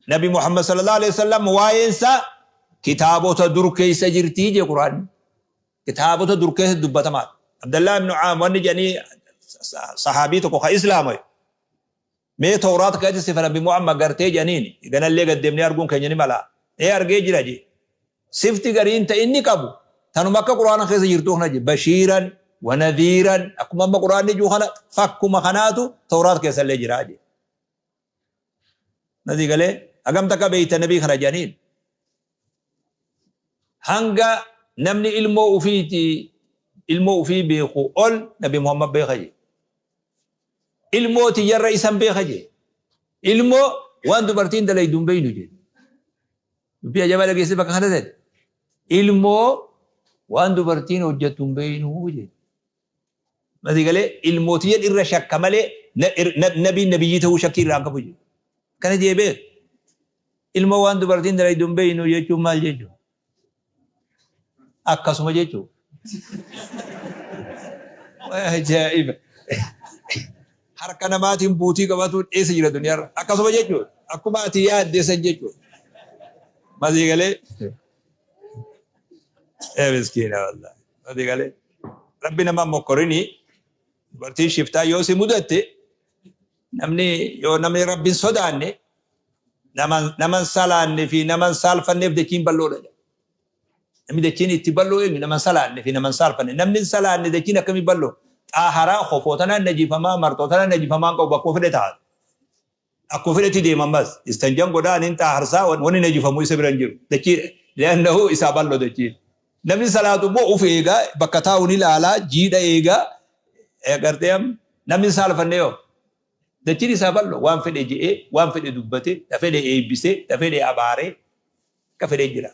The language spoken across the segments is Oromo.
Nabi Muhammad sallallahu alaihi wasallam waa'een isaa kitaabota dur keessa jirtii jee Qur'aanni. Kitaabota dur keessa dubbatamaa. Abdallah ibn Caam wanni jedhanii sahaabii tokko ka Islaama mee Tawraat keessatti sifa Nabi Muhammad gartee jedhaniin ganallee gad deemnee arguun keenya ni mala. Ee argee jira jee. Sifti gariin ta inni qabu tanuma akka Qur'aana keessa jirtuu kana jee bashiiran wa nadhiiran akkuma amma Qur'aanni jiru kana fakkuma kanaatu Tawraat keessallee jira jee. Nasii galee hagam takka beeyta nabii kana jedhaniin. Hanga namni ilmoo ufiiti ilmoo ufii beeku ol Nabi Muhammad beeka jee. Ilmoo tiyyarra isan beeka jee. Ilmoo waan dubartiin dalaydu hin beeynu jee. Dubbii ajaa'ibaa dhageessee bakka kana ta'e. Ilmoo waan dubartiin hojjettu hin beeynu jee. Masii galee ilmoo tiyyan irra shakka malee nabiin nabiyyii ta'uu shakkii irraa hin qabu jedhe. Akkana jee beek. Ilmoo waan dubartiin dalaydu hin beeynu jechuun maal jechuudha? Akkasuma jechuudha. Ajaa'iba. Harka namaatiin buutii qabatuun eessa jira duniyaarra? Akkasuma jechuudha. Akkuma ati yaadde san jechuudha. Masii galee. Ee miskiina wallahi. Masii galee. Rabbi nama mokkorini dubartiin shiftaa yoo si mudatte namni yoo namni rabbiin sodaanne naman salaanne fi naman saalfanneef dachiin bal'oodha. Namni dachiin itti bal'oo eenyu naman salaanne fi naman saalfanne. Namni hin salaanne dachiin akkamii bal'oo? Xaaharaa kofootanaan najifamaa marxootanaan najifamaa hin qabu bakkuma fedhe ta'a. Akkuma fedhetti deema ammas. Istanjan godhaa nin xaaharsaa wanni najifamu isa bira hin jiru. Dachii li'annahu isaa bal'oo dachiin. Namni salaatu immoo uf eegaa bakka taa'u ni laalaa jiidha eegaa gartee namni hin saalfanne yoo dachiin isaa bal'oo waan fedhe je'ee waan fedhe dubbatee ta fedhe eebbisee ta fedhe abaaree akka fedhee jira.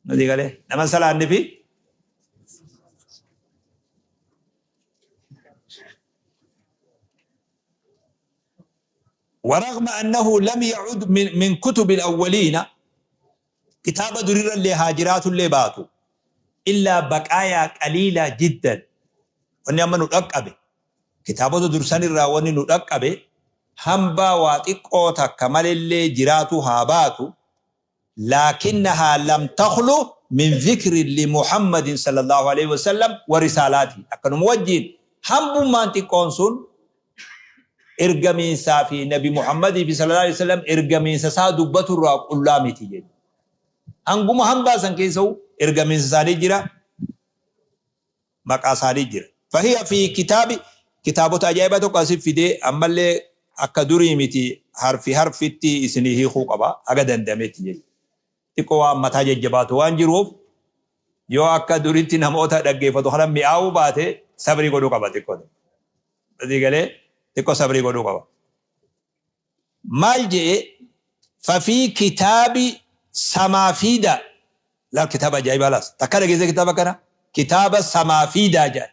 Masii galee nama hin salaanne fi ورغم أنه لم يعد من كتب الأولين كتاب درير اللي هاجرات اللي باتو إلا بقايا قليلة جدا wanni amma nu dhaqqabe kitaabota dursan irraa wanni nu dhaqqabe hambaa waa xiqqoo takka malellee jiraatu haa baatu laakinnahaa lam takhlu min dhikrin li Muhammadin sallallahu aleyhi wa sallam wa risaalaatihi akkanuma wajjiin hambummaan xiqqoon sun ergamiinsaa fi nabi Muhammadii fi sallallahu aleyhi wa sallam ergamiinsa isaa dubbatu irraa qullaa miti jechuudha. Hanguma hambaa san keessa ergamiinsa isaanii jira maqaa isaanii jira. Fahiya fi kitaabi kitaabota ajaa'ibaa tokko asif fidee ammallee akka durii miti harfi harfitti isinii hiikuu qaba haga danda'ametti jechuudha. Xiqqoo waan mataa jajjabaatu waan jiruuf yoo akka duritti namoota dhaggeeffatu kana mi'aawuu baate sabrii godhuu qaba xiqqoo. Asii galee xiqqoo sabrii godhuu qaba. Maal je'e fafii kitaabi samaafiida laal kitaaba ajaa'ibaa laas takka dhageessee kitaaba kana kitaaba samaafiidaa jedhan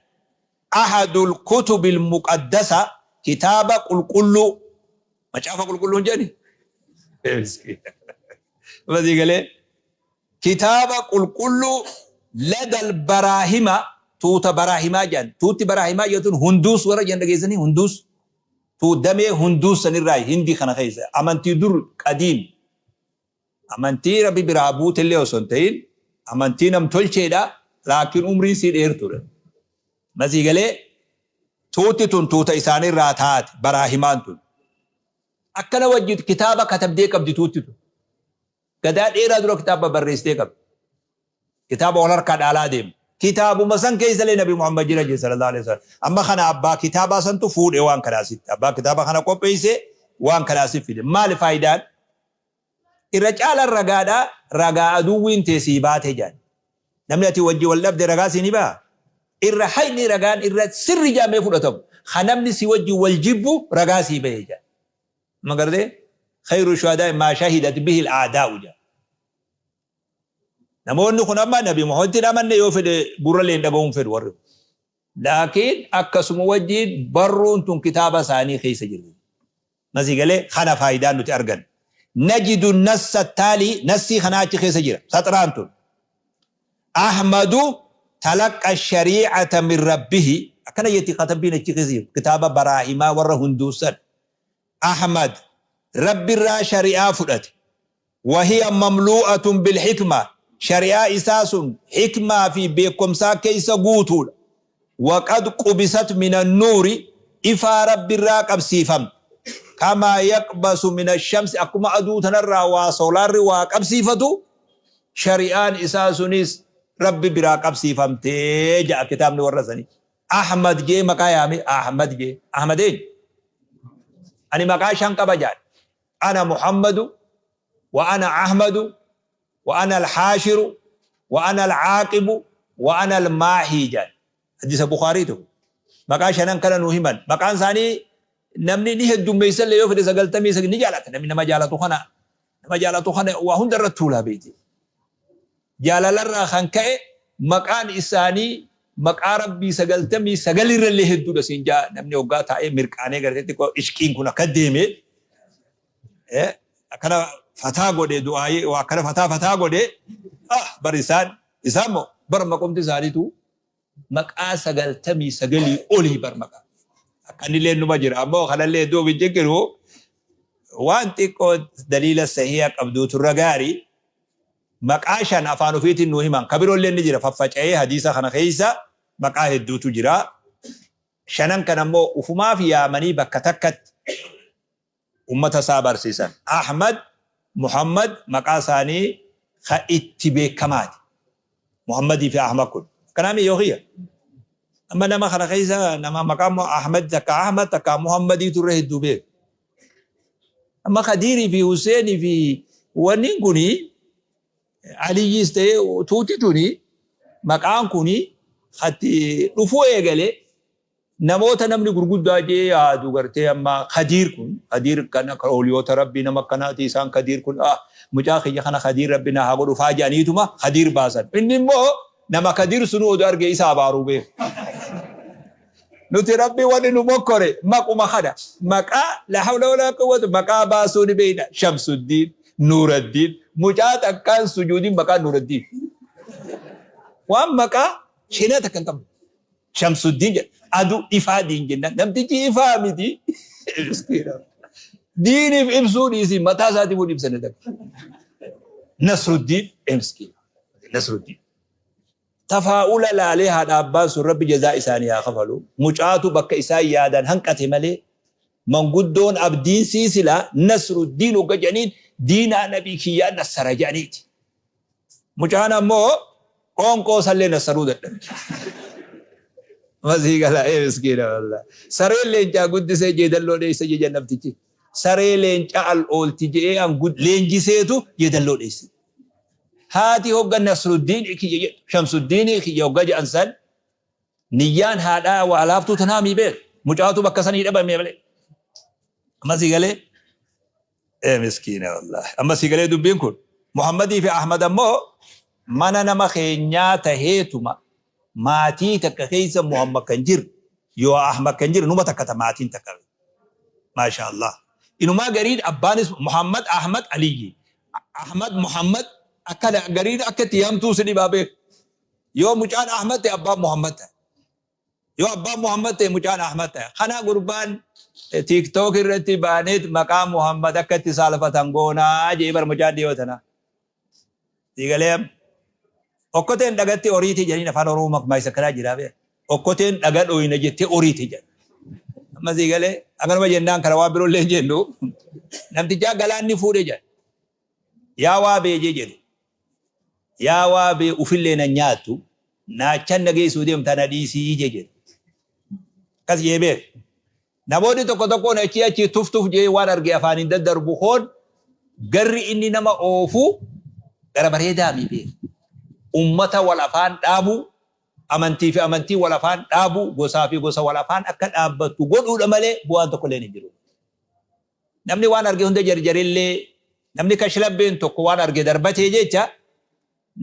ahadul kutubil muqaddasa kitaaba qulqulluu macaafa qulqulluu hin jedhani Basii galee kitaaba qulqulluu ladal baraahima tuuta baraahimaa jedhan tuutti baraahimaa jedhuun hunduus warra jedhan dhageessanii hunduus Tu damee hunduus sanirraayi Hindii kana keessa amantii dur qadiim amantii Rabbi biraa buutellee osoo hin ta'in amantii nam tolcheedha laakiin umriin sii dheertuudha. Masii galee tuutti tun tuuta isaanirraa taate baraahimaan tun. Akkana wajji kitaaba katabdee qabdi tuutti tun. Gadaa dheeraa dura kitaaba barreessitee qabdi. Kitaaba wal harkaa dhaalaa deemu. Kitaabuma san keessallee Nabi Muhammad jira jedhe sallallahu alaihi wasallam. Amma kana abbaa kitaabaa santu fuudhe waan kana asitti. Abbaa kitaaba kana qopheesse waan kana asitti fide. Maali faayidaan? Irra caalaan ragaadha ragaa aduwwiin tee sii baate jedhan. Namni ati wajji wal dhabde ragaa sii ni baha? Irra hayni ragaan irra sirri jedhamee fudhatamu. Ka namni si wajji wal jibbu ragaa sii bahe jedhan. Amma gartee khayru shuhadaa maa shahidat bihi al-a'daa'u jedhan. Namoonni kun amma Nabi Muhammaditti hin amanne yoo fedhe gurra illee hin dhaga'uun fedhu warri kun. Laakiin akkasuma wajjiin barruun tun kitaaba isaanii keessa jirti. Masii galee kana faayidaan nuti argannu. Najidu nassa taalii nassii kanaa achi keessa jira. Saxraan tun. Ahmadu talaqqa shariicata min rabbihi akkana jetti katabbiin achi keessa jirtu kitaaba baraahimaa warra hunduusan. Ahmad. Rabbirraa shari'aa fudhate. Wahiya mamluu'atun bilhikma, shari'aa isaa sun hikmaa fi beekkomsaa keessa guutuudha. Waqad qubisat mina nuuri, ifaa Rabbirraa qabsiifamte. Kamaa yaqbasu mina shamsi, akkuma aduu tanarraa waa soolaarri waa qabsiifatu, shari'aan isaa sunis Rabbi biraa qabsiifamte ja'a kitaabni warra sanii. Ahmad jee maqaa yaame Ahmad jee. Ahmad eenyu? Ani maqaa shan qaba jedhan. Ana Muhammadu wa ana Ahmadu wa ana al-Haashiru wa ana al-Aaqibu wa ana al-Maahii jedhan. Hadiisa Bukaarii tokko. Maqaa shanan kana nu himan. Maqaan isaanii namni ni heddummeessallee yoo fedhe 99 ni jaalata. Namni nama jaalatu kana nama jaalatu kana waa hunda irratti tuulaa beekti. Jaalalarraa kan ka'e maqaan isaanii maqaa Rabbii 99 irrallee hedduudha siin ja'a namni hoggaa taa'ee mirqaanee gartee xiqqoo ishqiin kun akka deeme akkana fataa godhe du'aayii waa akkana fataa fataa godhe ah bar isaan isaan moo bar maqumti isaaniitu maqaa 99 olii bar maqaa akkanillee numa jira ammoo kanallee hedduu of hin cinqinu waan xiqqoo daliila sahiha qabduutu irra gaarii. Maqaa shan afaan ofiitiin nuu himan. Ka biroolleen ni jira faffaca'ee hadiisa kana keessa maqaa hedduutu jira. Shanan kana immoo ufumaaf yaamanii bakka takkatti ummata isaa barsiisan. Ahmad, Muhammad maqaa isaanii ka itti beekamaati. Muhammadii fi Ahmad kun. Akkanaami yoo kiyya? Amma nama kana keessa nama maqaa Ahmad takka Ahmad takka Muhammadiitu irra hedduu beeka. Amma Kadiirii fi Huseenii fi wanni kuni Aliyyiis ta'ee tuuti tuni maqaan kuni hatti dhufuu eegale namoota namni gurguddaa jee yaadu gartee amma Kadiir kun Kadiir kana ooliyoota Rabbii nama akkanaati isaan Kadiir kun ah mucaa kiyya kana Kadiir Rabbi na haa godhu faa jedhaniituma Kadiir baasan. Inni immoo nama Kadiir sunuu odoo argee isa abaaruu beeku. Nuti Rabbi wani nu mokkore maquma kana maqaa la hawla wala quwwata maqaa baasuu ni beeyna Shamsuddiin Nuuraddiin mucaa takkaan sujuudiin maqaa Nuuraddiin waan maqaa seenaa takka hin qabnu Shamsuddiin jedha aduu ifaa diin jennaan namtichi ifaa miti miskiina diiniif ibsuu dhiisii mataa isaatiif hin ibsane takka Nasruddiin miskiina Nasruddiin Tafaa'ula laalee haadha abbaan sun rabbi jazaa isaanii haa kafalu. Mucaatu bakka isaan yaadan hanqate malee manguddoon abdiin sii silaa Nasruddiin hogga jedhaniin diinaa nabii kiyyaa nassara jedhaniiti. Mucaan ammoo qoonqoo sallee nassaruu dadhabe. Masii gala ee miskiina wallah. Sareen leencaa guddisee jeedalloo dheessa jedhan namtichi. Saree leencaa al oolti je'ee an leenjiseetu jeedalloo dheesse. Haati hogga Nasruddiin kiyya jedhu, Shamsuddiin kiyya hogga jedhan san niyyaan haadhaa waa laaftuu tanaa mii beek. Mucaatu bakka sanii dhabame malee. Amma sii galee? Ee miskiina wallaahi. Amma sii galee dubbiin kun. Muhammadii fi Ahmad ammoo mana nama keenyaa taheetuma maatii takka keessa Muhammad kan jiru yoo Ahmad kan jiru numa takka ta maatiin takka. Maasha Allah. Inumaa gariin abbaanis Muhammad Ahmad Aliyyi. Ahmad Muhammad akkana gariin akka itti yaamtuu si dhibaa beeku. Yoo mucaan Ahmad ta'e abbaan Muhammad ta'e. Yoo abbaan Muhammad ta'e mucaan Ahmad ta'e. Kana gurbaan TikTok irratti baaneet maqaa Muhammad akka itti saalfatan goonaa jee bar mucaan dhiyoo tanaa. Siigalee amma. Okkoteen dhagatti oriiti jedhaniin afaan Oromoo makmaayisa akkanaa jiraa beeka. Okkoteen dhaga dhooyna jettee oriiti jedhan. Amma siigalee akkanuma jennaan kana waan biroo illee hin jennu. Namtichaa galaanni fuudhe jedhan. Yaa waa beejee jedhe. Yaa waa bee ufillee nan nyaattu naachan na geessuu deemta na dhiisii jedhe. Akkas jee beeka. Namoonni tokko tokkoon achii achi tuf tuf jedhee waan arge afaaniin daddarbu koon garri inni nama oofu gara bareedaa mii beeka. Ummata wal afaan dhaabuu, amantii fi amantii wal afaan dhaabuu, gosaa fi gosa wal afaan akka dhaabbattu godhuudha malee bu'aan tokkolleen hin jiru. Namni waan arge hunda jarjarellee, namni kashlabbeen tokko waan arge darbatee jecha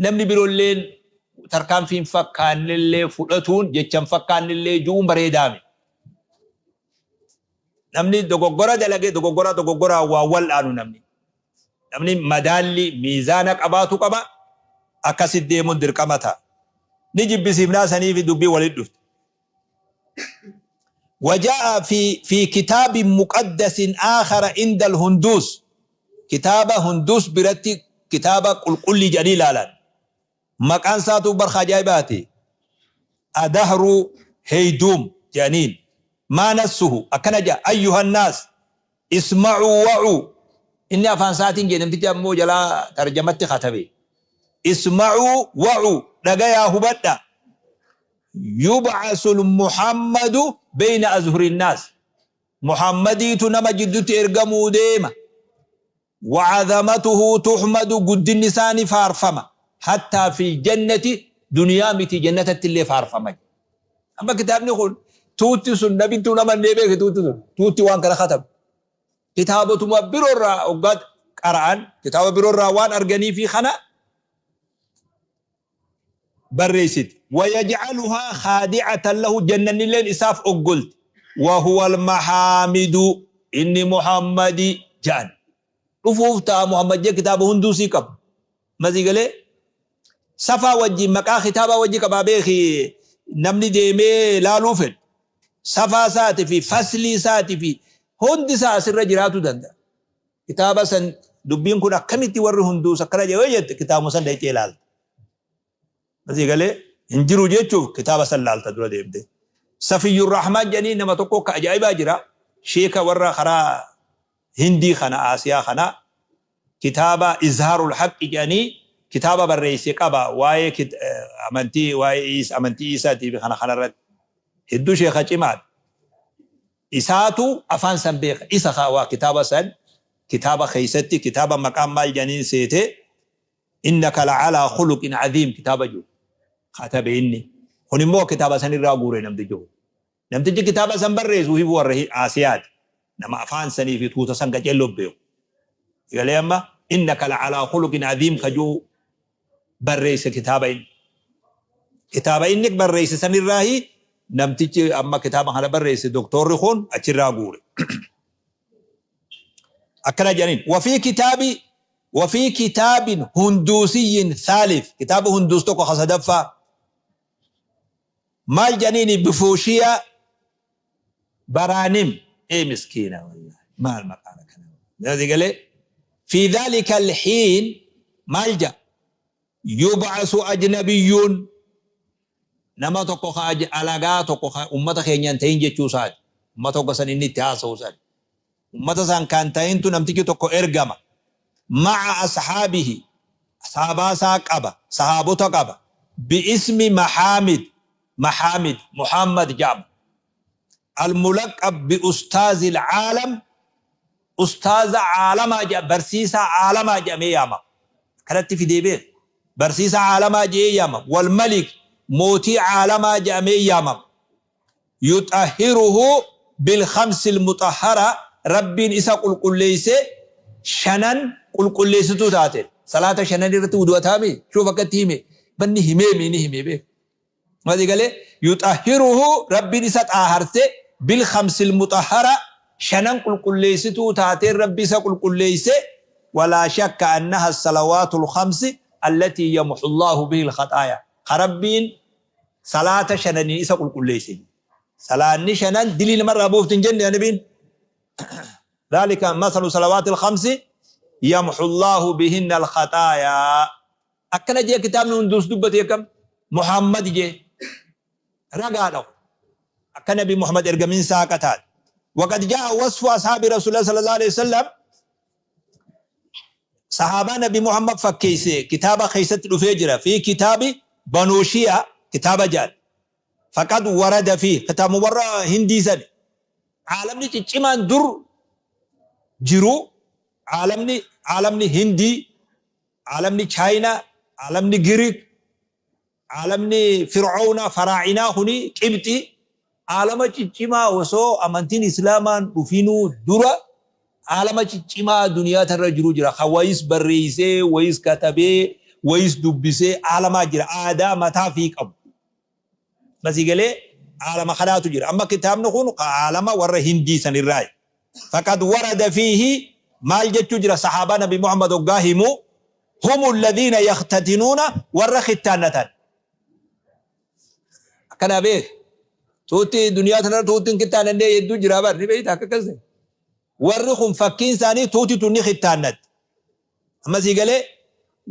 namni biroolleen tarkaanfii hin fakkaannellee fudhatuun jecha hin fakkaannellee ju'uun bareedaa miti. Namni dogoggora dalage dogoggora dogoggoraan waa wal'aanu namni. Namni madaalli miizaana qabaatu qaba. Akkasitti deemuun dirqama ta'a. Ni jibbisiifnaa saniifi dubbii walitti dhufte. وجاء في كتاب مقدس آخر عند الهندوس، kitaaba Hunduus biratti kitaaba qulqullii jedhanii ilaalan. Maqaan isaatuu barka ajaa'ibaati. Adahru Heyduum jedhaniin. Maa nassuhu akkana jedha: ayyuhan naas isma'uu wa'uu. Inni afaan isaatiin jedhe, namtichi ammoo jalaa tarjamatti katabe. Isma'uu wa'uu, dhagayaa hubadha. Yub'asul Muhammadu beyna azhurin naas. Muhammadiitu nama jiddutti ergamuu deema. Wa'azamatuhu tuhmadu, guddinni isaa ni faarfama. Hattaa fil jannati, duniyaa miti jannatatti illee faarfama. Amma kitaabni kun tuutti sun nabittuu namannee beeke, tuutti sun tuutti waan kana katabe. Kitaabotuma biroorraa hoggaa qara'an kitaaba biroorraa waan arganii fi kana barreessiti. Wayaj'aluhaa khaadi'atan lahu, jannannilleen isaaf oggolti. Wahuwa almahaamidu, inni Muhammadi ja'an. Dhufuuf ta'a Muhammad jee kitaaba hunduu sii qabu. Masii galee safaa wajjin maqaa kitaabaa wajji qabaa beeki, namni deemee laaluu fedhu. Safaa isaati fi faslii isaati fi hundi isaa asirra jiraatu danda'a. Kitaaba san dubbiin kun akkamitti warri hunduus akkana jedhe yoo jette, kitaabuma san dhaqxee ilaalta. Asii galee hin jiru jechuuf kitaaba san laalta dura deemte. Safiyyur Rahmaan jedhanii nama tokko akka ajaa'ibaa jira. Sheeka warra karaa Hindii kana, Aasiyaa kana, kitaaba Izhaarul Haqqi jedhanii kitaaba barreesse qaba, waa'ee amantii, waa'ee amantii Iisaatii fi kana kanarratti. Hedduu sheeka cimaadha. Isaatu afaan san beeka. Isa waa kitaaba san kitaaba keessatti kitaaba maqaan maal jedhaniin seete, innaka la'alaa khuluqin aziim kitaaba jiru katabe inni. Kun immoo kitaaba san irraa guure namtichi kun. Namtichi kitaaba san barreessu hibu warra Aasiyaati. Nama afaan sanii fi tuuta san qaceelloo beeku. Galee amma innaka la'alaa khuluqin aziim kajuu barreesse kitaaba inni. Kitaaba inni barreesse sanirraahi namtichi amma kitaaba kana barreesse, doktorri kun, achirraa guure. Akkana jedhaniin: wafii kitaabin hunduusiyyin thaalith, kitaaba hunduus tokko ka sadaffaa maal jedhaniini? Bifuushiya baraanim ee miskiina, wallahi maal maqaan akkana galee. Fi dhalika alhiin maal jedha? Yub'asu ajnabiyyuun, nama tokko ka alagaa tokko, ka ummata keenya hin ta'in jechuu isaati. Ummata tokko san inni itti haasa'u san, ummata san kan ta'intu namtichi tokko ergama. Ma'a ashaabihi, ashaabaa isaa qaba, sahaabota qaba. Bi'ismi Mahaamid, Mahaamid Muhammad jedhama. Almulaqqab bi'ustaazi alcaalam, ustaaza caalamaa jedha, barsiisaa caalamaa jedhamee yaamama. Kanatti fidee beek, barsiisaa caalamaa jedhee yaamama. Walmalik, mootii caalamaa jedhamee yaamama. Yuxahhiruhu bilkhamsi almuxahhara, Rabbiin isa qulqulleeyse shanan qulqulleessituu taateen. Salaata shanan irratti wudu'ataami shuuf akkatti hime, banni himee ni hime beek. Madi galee yuxahhiruhu, Rabbiin isa xaaharse, bilkhamsi almuxahhara, shanan qulqulleessituu taateen Rabbi isa qulqulleeyse. Walaa shakka annaha salawaatu alkhamsi allatii yamhu Allahu bihi alkhaxaaya, ka Rabbiin salaata shananiin isa qulqulleeyse. Salaanni shanan dilii namarraa buufti hin jenne nabiin? Dhalika masalu salawaati alkhamsi yamhu Allahu bihinna alkhaxaayaa akkana jee kitaabni hunduus dubbate. Akkam Muhammad jee ragaadha akka Nabi Muhammad ergaminsaa haqa taate. Waqad jaa wasfu ashaabi Rasuulillah sallallahu alaihi wasallam, sahaabaa Nabi Muhammad fakkeeyse kitaaba keessatti dhufee jira. Fi kitaabi Banuushiya kitaaba jedhan. Faqad warada fi kitaabuma warra Hindii sani. Caalamni ciccimaan dur jiru, caalamni Hindii, caalamni Chaayinaa, caalamni Giriik, caalamni Fir'auna Faraa'inaa kuni, Qibxi, caalama ciccimaa osoo amantiin Islaamaan dhufinuu dura caalama ciccimaa duniyaa tanarra jiru jira. Ka wayis barreessee, wayis katabee, wayis dubbisee caalamaa jira. Aadaa mataa fi qabu. Masii galee caalama kanaatu jira. Amma kitaabni kun caalama warra Hindii sanirraayi. Faqad warada fiihi maal jechuu jira? Sahaabaa Nabi Muhammad hoggaa himu, humu alladhiina yakhtatinuuna, warra khittaannatan. Akkanaa beek. Tuutti duniyaa tanarra tuutti hin kittaanannee hedduu jira bar ni beeyta akka akkas ta'e. Warri kun fakkiin isaanii tuuti tun ni kittaannatti. Amma sii galee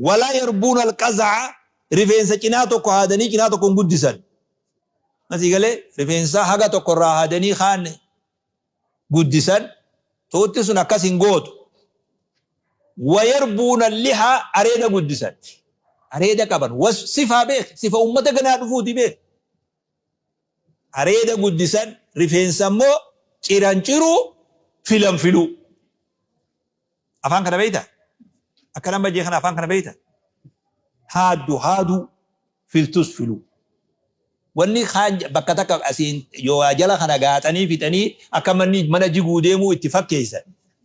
walaa yarbuuna alqaza'a rifeensa cinaa tokko haadanii cinaa tokko hin guddisan. Amma sii galee rifeensa haga tokko irraa haadanii kaan guddisan tuutti sun akkas hin gootu. Wayarbuuna lihaa areeda guddisan. Areeda qaban. Was sifaa beek sifa ummata ganaa dhufuuti beek. Areeda guddisan rifeensa immoo ciran ciruu filan filuu. Afaan kana beeyta? Akka nama jee kana afaan kana beeyta? Haaddu haaduu filtus filuu. Wanni kaan bakka takka asiin yoo jala kana gaaxanii fixanii akka manni mana jiguu deemuu itti fakkeessan.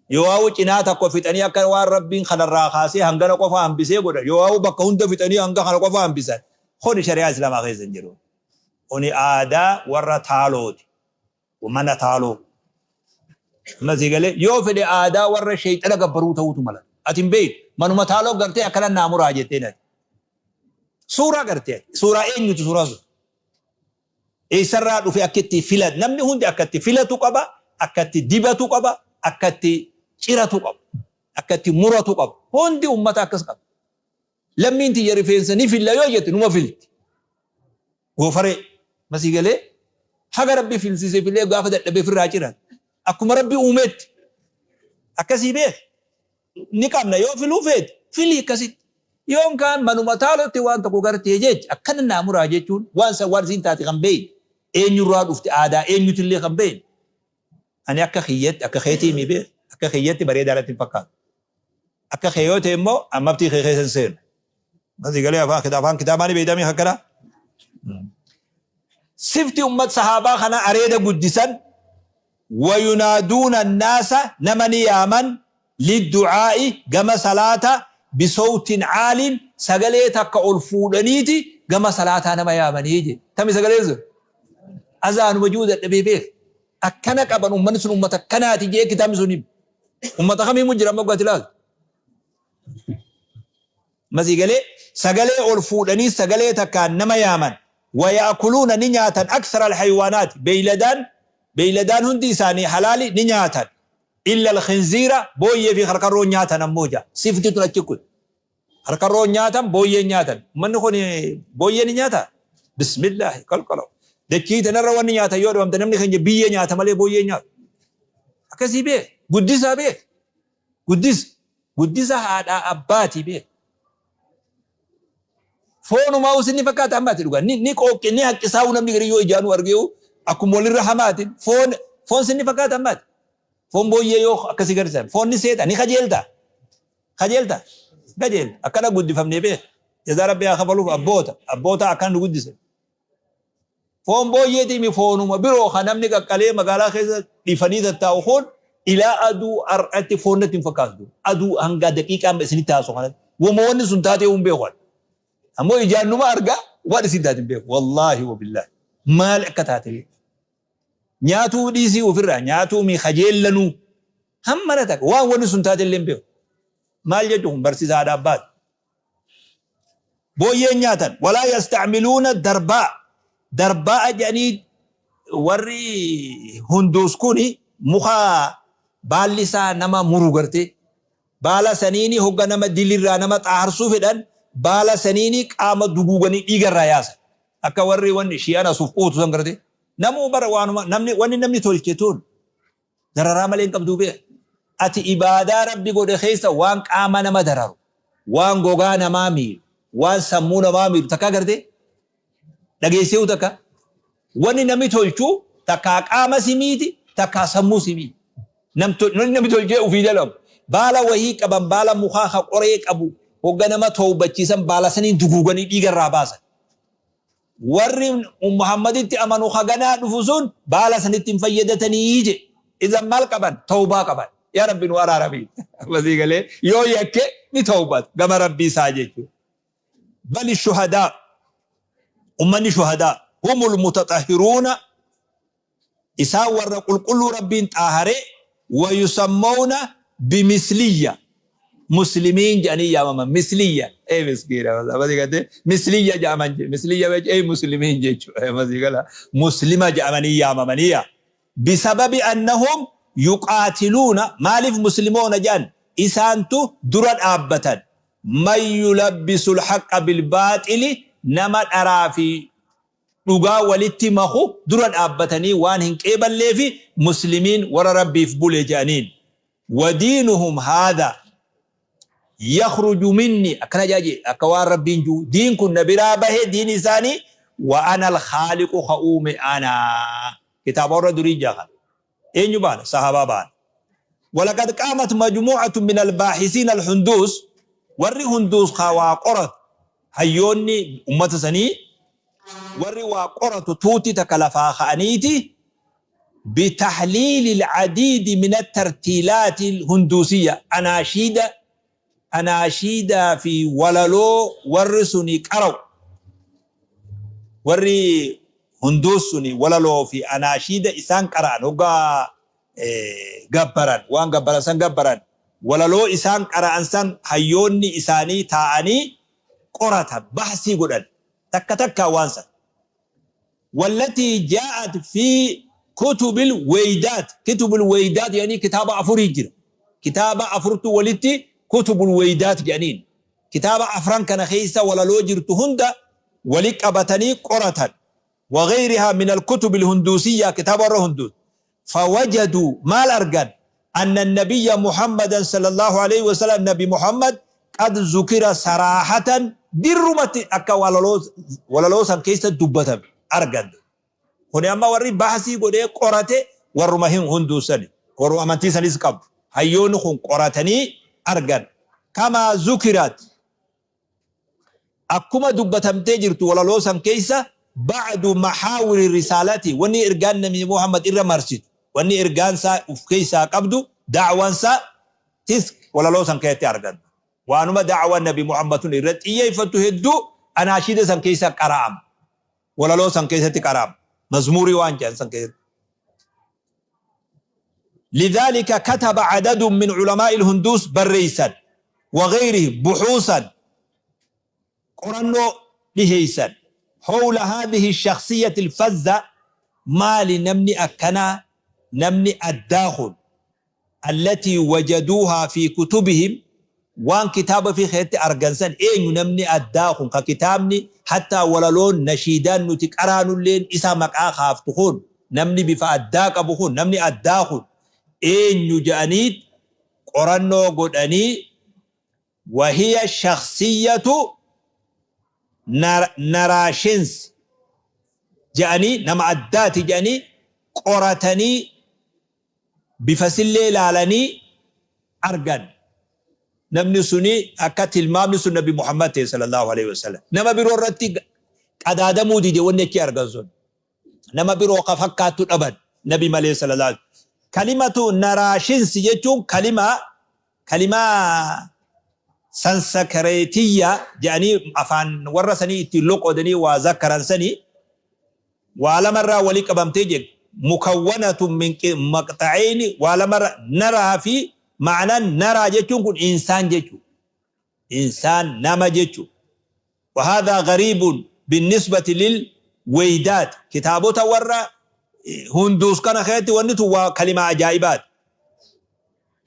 Yoo cinaa tokko fixanii akka waan Rabbiin kanarraa kaasee hangana qofa hambisee godhan. Yoo bakka hunda fixanii hanga kana qofa hambisan. Kuni shari'aa Islaamaa keessa hin jiru. Kuni aadaa warra taalooti. Mana taaloo. Amma sii galee yoo fedhe aadaa warra sheexana gabbaruu ta'uutu mala. Ati hin beektu. Manuma taaloo gartee akkana naa muraa jetteen ati. Suuraa gartee ati. Suuraa eenyuti suuraa sun? Eessarraa dhufe akka itti filatu namni hundi akka itti filatu qaba, akka itti dibatu qaba, akka itti ciratu qaba, akka itti muratu qaba. Hundi ummata akkas qaba. Lammiin tiyya rifeensa ni filla yoo jette numa filti. Goofaree masii galee haga Rabbi filsise filee gaafa dadhabee firraa ciran. Akkuma Rabbi uumetti. Akkasii beek. Ni qabna yoo filuu feete filii akkasitti. Yoon kaan manuma taalotti waan tokko gartee jecha akkana naa muraa jechuun waan san waan isiin taate kan beeyne eenyurraa dhufte aadaa eenyutillee kan beeyne. Ani akka kiyyatti akka keetii mi beek akka kiyyatti bareedaa natti hin fakkaatu. Akka kee yoo ta'e immoo an mabtii kee keessa hin seenu. Asii galee afaan afaan kitaabaa ni beektamii akkana. Sifti ummat sahaabaa kana areeda guddisan wayunaaduuna naasa nama ni yaaman lidducaa'i gama salaata bisawtin caaliin sagalee takka ol fuudhaniiti gama salaataa nama yaamanii jedhe. Tami sagaleen sun? Azaanuma ji'uu dadhabee beeka. Akkana qaban ummanni sun ummata akkanaati jee kitaabni sun hima. Ummata kamiimu jira amma ati ilaaltu. Masii galee sagalee ol fuudhanii sagalee takkaan nama yaaman. Waya'kuluuna ni nyaatan aksara alhaywaanaati beeyladaan beeyladaan hundi isaanii halaali ni nyaatan. Illa alkhinziira booyyee fi karkarroon nyaatan ammoo jaa. Sifti tun achi kun. Karkarroon nyaatan booyyeen nyaatan. Ummanni kun booyyee ni nyaataa? Bismillaahi qalqalaw. Dachii tanarra wanni nyaatan yoo dhabamte namni keenya biyyee nyaata malee booyyee nyaatu. Akkasii beek. Guddisaa beek. Guddisa. Guddisa haadhaa abbaatii beek. Foonumaa usin ni fakkaata amma ati dhugaa. Ni ni qooqqe ni haqqisaa'u namni garii yoo ijaanuu argeewu akkuma walirra hamaatiin foon foon sin ni fakkaata amma ati. Foon booyyee yoo akkasii garsiisan foon ni seeta ni kajeelta. Kajeelta? Kajeelta. Akkana guddifamnee beek. Jazaa Rabbi haa kafaluuf abboota. Abboota akkana nu guddise. Foon booyyeetii mi foonuma biroo kan namni qaqqalee magaalaa keessa dhifanii tattaa'u kun ilaa aduu har'atti foon natti hin fakkaatu. Aduu hanga daqiiqaa amma isinitti haasu kanatti. Woma wanni sun taatee hin beeku ani. Ammoo ijaan numa argaa waan isin taate hin beeku. Wallaahi wabillaahi. Maal akka taate beeku. Nyaatuu dhiisii ofirraa nyaatuu mi kajeellanuu hammana takka waan wanni sun taate illee hin beeku. Maal jechuun kun barsiisa haadha abbaati. Booyyeen nyaatan walaa yastacmiluuna darbaa darbaa jedhanii warri hunduus kuni muka baalli isaa nama muru gartee baala saniini hogga nama dilirraa nama xaaharsuu fedhan baala saniini qaama duguuganii dhiiga irraa yaasan. Akka warri wanni shi'an asuuf quutu san gartee namuu bara waanuma namni wanni namni tolche tun dararaa malee hin qabduu beek. Ati ibaadaa Rabbi godhe keessa waan qaama nama dararu, waan gogaa namaa miidhu, waan sammuu namaa miidhu takkaa gartee dhageessee takka wanni namni tolchu takkaa qaama si miiti takkaa sammuu si miiti. Namni namni tolchee ofii dalagu baala wahii qaban baala mukaa ka qoree qabu hogga nama towbachiisan baala saniin duguuganii dhiiga irraa baasan. Warri Muhammaditti amanu ka ganaa dhufu sun baala sanitti hin fayyadatanii jedhe. Idan maal qaban? Tawbaa qaban. Yaa Rabbi nu araarami. Masii galee yoo yakke ni tawbata gama Rabbii isaa jechuudha. Bali shuhadaa ummanni shuhadaa humul mutaxahiruuna Isaan warra qulqulluu Rabbiin xaahare, wayusammawna bimisliyya. Muslimiin jedhanii yaamaman. Misliyya. Ee miskiina. Masii galtee misliyya jedhaman. Misliyya ee muslimiin jechuudha. Masii gala. Muslima jedhamanii yaamamaniya. Bisababi annahum yuqaatiluuna maaliif muslimoona jedhan isaantu dura dhaabbatan. Man yulabbisul haqqa bilbaaxili nama dharaa fi dhugaa walitti maku dura dhaabbatanii waan hin qeeballeefi muslimiin warra Rabbiif bule jedhaniin. Wadiinuhum haadha yakhruju minni akkana jedha jee akka waan Rabbiin ji'u diin kun na biraa bahe diin isaanii wa ana al-khaaliqu ka uume ana kitaaba warra durii jedha kana eenyu baana sahaabaa baana walaqad qaamat majmuu'atun min al-baahisiin al-hunduus warri hunduus ka waa qoratu hayyoonni ummata sanii warri waa qoratu tuuti takka lafaa ka'aniiti بتحليل العديد من الترتيلات الهندوسية أناشيد أناشيد في وللو ورسني قرو وري هندوسني وللو في أناشيد إسان قران وقا gabbaran waan gabbaran san gabbaran walaloo isaan qara'an san hayyoonni isaanii taa'anii qoratan bahsii godhan takka takkaa waan san wallatii jaa'at fi kutubil weydaat kitubul weydaat jedhanii kitaaba afurii jira kitaaba afurtu walitti kutubul weydaat jedhaniin kitaaba afran kana keessa walaloo jirtu hunda wali qabatanii qoratan وغيرها من الكتب الهندوسية كتاب الهندوس فوجدوا ما الأرجان أن النبي محمدا صلى الله عليه وسلم نبي محمد قد ذكر صراحة درمت أكا ولالوسا كيس دبتم أرجان هنا أما وري بحثي قد قرأت ورمهم هندوسني ورو أمانتي سنيس قب هيون خون قرأتني أرجان كما ذكرت akkuma dubbatamtee jirtu walaloo san keessa ba'du mahaawiri risaalati wanni ergaan nabi Muhammad irra marsitu wanni ergaan isaa uf keessaa qabdu da'waan isaa tis walaloo san keessatti arganna waanuma da'waan nabi Muhammad tun irra xiyyeeffattu hedduu anaashiida san keessa qara'ama walaloo san keessatti qara'ama mazmuurii waan jedhan san keessatti لذلك كتب عدد من علماء الهندوس بريسا وغيرهم بحوثا qorannoo dhiheeysan howla haadhihi shakhsiyyati alfazza maali namni akkanaa namni addaa kun allatii wajaduuhaa fi kutubihim waan kitaaba fi keessatti argan san eenyu namni addaa kun ka kitaabni hattaa walaloon nashiidaan nuti qaraanulleen isa maqaa kaaftu kun namni bifa addaa qabu kun namni addaa kun eenyu jedhanii qorannoo godhanii Wahiya shakhsiyyatu naraashins jedhanii nama addaati jedhanii qoratanii bifasillee ilaalanii argan. Namni suni akka tilmaamni sun Nabi Muhammad ta'e sallallahu alaihi wasallam. Nama biroo irratti qadaadamuu dide wanni achi argan sun. Nama biroo ka fakkaattu dhaban Nabi malee sallallahu alaihi wasallam. Kalimatu naraashinsi jechuun kalimaa Kalimaa Sansakareetiyya jedhanii afaan warra sanii ittiin loqodanii waa zakkaran sanii waa lamarraa wali qabamtee jedhu mukawwanatun min maqxa'eyni waa lamarra naraa fi ma'anaan naraa jechuun kun insaan jechuu insaan nama jechuu وهذا غريب بالنسبة للويدات kitaabota warra hunduus kana keessatti wanni tun waa kalimaa ajaa'ibaati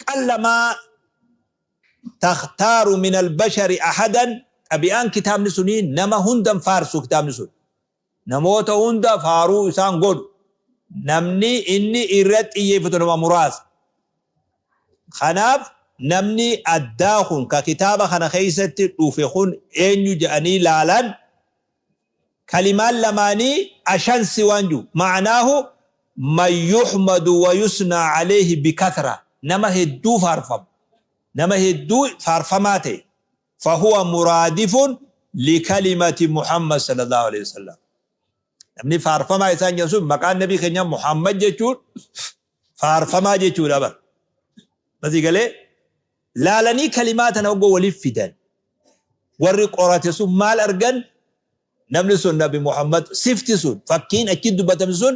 qalla maa takhtaaru min albashari ahadan xabi'aan kitaabni sunii nama hundan faarsu kitaabni sun namoota hunda faaruu isaan godhu namni inni irra xiyyeeffatu nama muraasa kanaaf namni addaa kun ka kitaaba kana keessatti dhufe kun eenyu jedhanii laalan Kalimaan lamaanii ashansi waan jiru ma'anaahu man yuhmadu wa yusnaa alayhi bikathra nama hedduu faarfamu nama hedduu faarfamaa ta'e fahuwa muraadifun likalimati Muhammad sallallahu alayhi wasallam namni faarfamaa isaan jedhan sun maqaan nabii keenya Muhammad jechuun faarfamaa jechuudha bar basii galee laalanii kalimaa tana hoggoo waliif fidan warri qorate sun maal argan Namni sun Nabi Muhammad sifti sun fakkiin achi dubbatame sun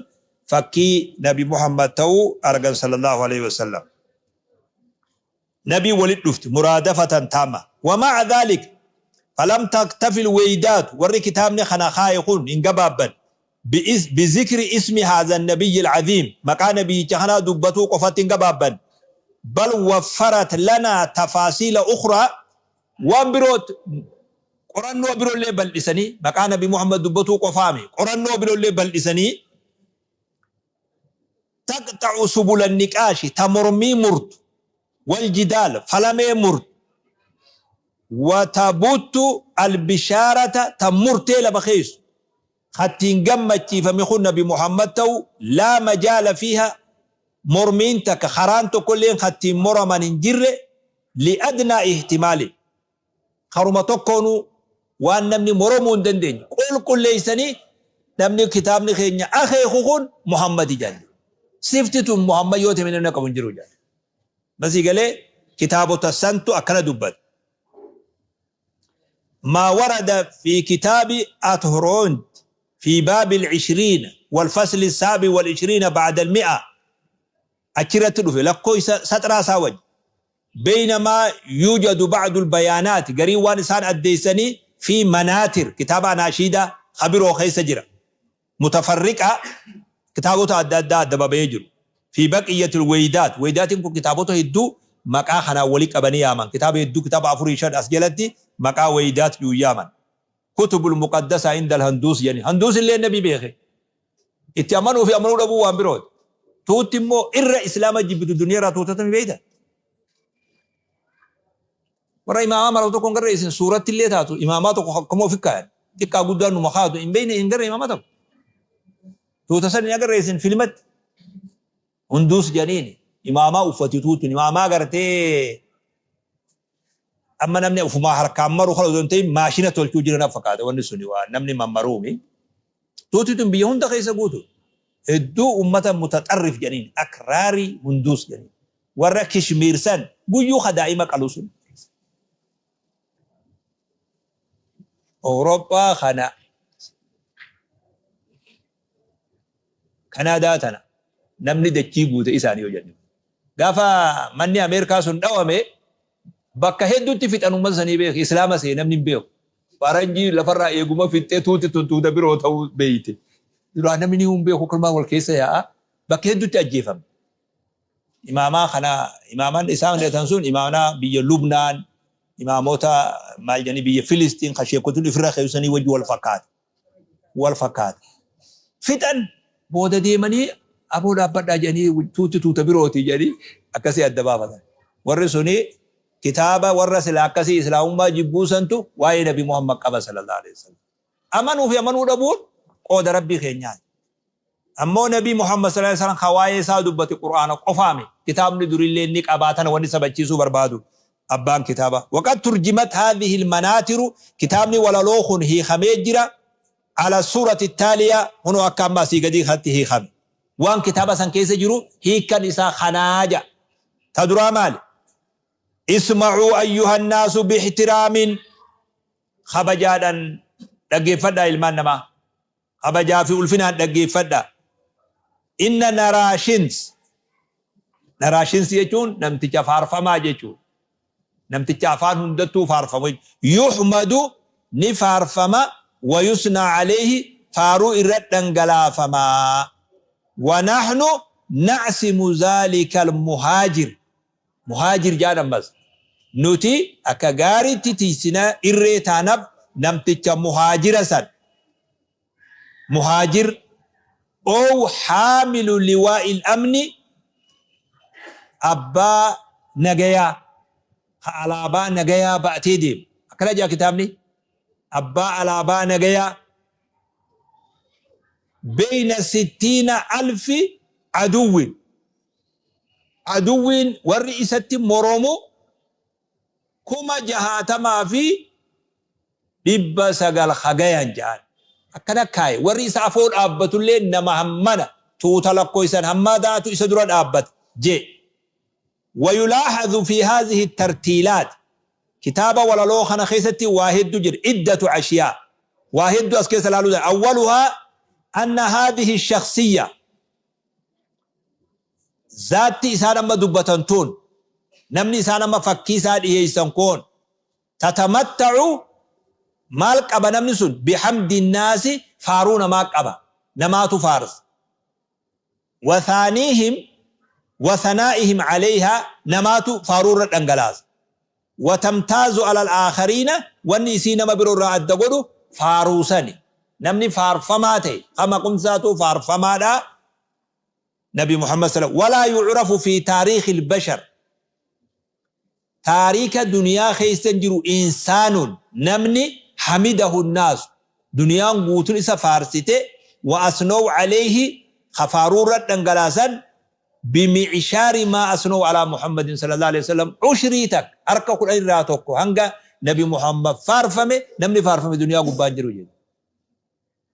fakkii Nabi Muhammad ta'uu argan sallallahu alaihi wasallam. Nabii walit dhufti muraadafatan taama. Wama'a dhaalik falam taktafi alweydaat, warri kitaabni kana kaaye kun hin gabaabban, bizikri ismi haadha annabiyyi al'aziim, maqaa nabiyyicha kanaa dubbatuu qofatti hin gabaabban, bal waffarat lanaa tafaasiila ukhraa, waan biroo qorannoo birollee bal'isanii, maqaa Nabi Muhammad dubbatuu qofaami, qorannoo birollee bal'isanii, taqxa'u subula niqaashi, ta mormii murtu, wal jidaal, falamee murtu, wa tabuttu albishaarata, ta murtee lafa keessu kattiin gammachiifame kun Nabi Muhammad ta'u, laa majaala fiiha, mormiin takka karaan tokkolleen kattiin moraman hin jirre, li'adnaa ihtimaali, karuma tokkoonuu waan namni moromuu hin dandeenye qulqulleessanii, namni kitaabni keenya akeeku kun Muhammadi jedhan. Sifti tun Muhammad yoo ta'e namni qabu hin jiru jedhan. Masii galee kitaabota santu akkana dubbata. ما ورد في كتاب أتهرونت في باب العشرين والفصل السابع والعشرين بعد المئة، achirratti dhufe lakkoofsa saxraa isaa wajji. Beynamaa yuujadu ba'dul bayaanaati, gariin waan isaan addeessanii, fi manaatir, kitaaba anaashiidaa ka biroo keessa jira, mutafarriqa, kitaabota adda addaa adda baba'ee jiru, fi baqiyyatil weydaat. Weydaatiin kun kitaabota hedduu maqaa kanaan wali qabanii yaaman, kitaaba hedduu, kitaaba afurii shan as jalatti maqaa weydaat ju'uun yaaman. Kutubul muqaddasaa indal handuus jedhani. Handuus illee nabi beeke. Itti amanuu fi amanuu dhabuu waan birooti. Tuutti immoo irra Islaama jibbitu duniyaa irraa tuutatami beeyta. Warra imaamaa maratu tokko hin garre isin, suuratti illee taatu imaamaa tokko akkuma ofi kaayan. Xiqqaa guddaan numa kaatu hin beeyne, hin garre imaama tokko. Tuuta san hin agarre isin filmatti. Hunduus jedhaniini imaamaa uffati tuutun imaamaa gartee amma namni ofumaa harkaan maru kana osoo hin ta'in maashina tolchuu jira na fakkaata, wanni suni waan namni mammaruumi. Tuuti tun biyya hunda keessa guutu. Hedduu ummata mutaxarrif jedhaniin, akraarii hunduus jedhaniin. Warra Kishmiir san guyyuu ka daa'ima qalu sun. Awurooppaa kana, Kanaadaa tana namni dachii guute isaani yoo jenne. Gaafa manni Ameerikaa sun dhawame bakka hedduutti fixan uummata sanii beeki, Islaama se'e namni hin beeku. Faranjii lafarraa eeguma fixxee tuuti tun tuuta biroo ta'uu beeyte. Duraan namni ni hin beeku, akkanumaan wal keessa yaa'a, bakka hedduutti ajjeefame. Imaamaa kana, imaamaan isaan hidhatan sun imaanaa biyya Lubnaan, imaamota maal jedhanii biyya Filistiin kan sheekotuun ifirra keessanii wajji wal fakkaata. Wal fakkaata. Fixan booda deemanii aboo dhaabbadhaa jedhanii, tuuti tuuta birooti jedhanii akkasii adda baafatan. Warri suni kitaaba warra sila akkasii Islaamummaa jibbuu santu waa'ee Nabi Muhammad qaba sallallahu alaihi wasallam. Amanuu fi amanuu dhabuun qooda Rabbii keenyaati. Ammoo Nabii Muhammad sallallahu alaihi wasallam ka waa'ee isaa dubbate Qur'aana qofaami. Kitaabni durillee ni qabaa, tana wanni sabachiisuu barbaadu abbaan kitaaba. Waqad turjimat haadhihi almanaatiru, kitaabni walaloo kun hiikamee jira, ala suurati taaliya, kunoo akka amma asii gadii kanatti hiikame. Waan kitaaba san keessa jiru hiikkan isaa kanaa jedha. Ta duraa maali? Isma'uu ayyuhan naasu bihtiraamin, kabajaadhaan dhaggeeffadhaa ilmaan namaa. Kabajaa fi ulfinaan dhaggeeffadhaa. Inna Naraashins, Naraashins jechuun namticha faarfamaa jechuudha. Namticha afaan hundattuu faarfamu jechuudha. Yuhmadu, ni faarfama, wa yusnaa alayhi, faaruu irra dhangalaafama. Wa nahnu na'simu zaalika al-muhaajir. Muhaajir jaan ammas. Nuti akka gaariitti tiysina, irree taanaf namticha muhaajira san. Muhaajir ow haamilu liwaa'il amni, abbaa nagayaa, ka alaabaa nagayaa ba'atee deemu. Akkana jaa kitaabni. Abbaa alaabaa nagayaa beyna sittiina alfi aduwwin. Aduwwiin, warri isatti moromu, 60,900 ha gayan ja'an. Akkana kaaye. Warri isa afoo dhaabbatullee nama hammana, tuuta lakkoysan hammaa da'atu isa dura dhaabbata je. Wayulaahazu fi haazihi tartiilaat, kitaaba walaloo kana keessatti waa heddu jira, iddatu ashiyaa, waa heddu as keessa laaluu dandeenya. Awwaluhaa anna haadhihi shakhsiyya, zaatti isaan amma dubbatan tun Namni isaan amma fakkii isaa dhiheeysan kun tatamatta'u maal qaba namni sun? Bihamdi naasi, faaruu namaa qaba, namaatu faarsa. Wathaaniihim wathanaa'ihim calayhaa, namaatu faaruu irra dhangalaasa. Watamtaazu alal aakhariina, wanni isii nama biroo irraa adda godhu faaruu sani. Namni faarfamaa ta'e ka maqumsaatuu faarfamaadha, Nabi Muhammad sala. Walaa yu'rafu fi taariikhil bashar, taariika duniyaa keessa hin jiru, insaanun, namni, hamidahu nnaasu, duniyaan guutun isa faarsite, wa asnow alayhi, ka faaruu irra dhangalaasan, bimi'shaari maa asnow alaa Muhammadin sallallahu alaihi wasallam, ushrii takka, harka 10 irraa tokko hanga Nabi Muhammad faarfame namni faarfame duniyaa gubbaa hin jiru jedhe.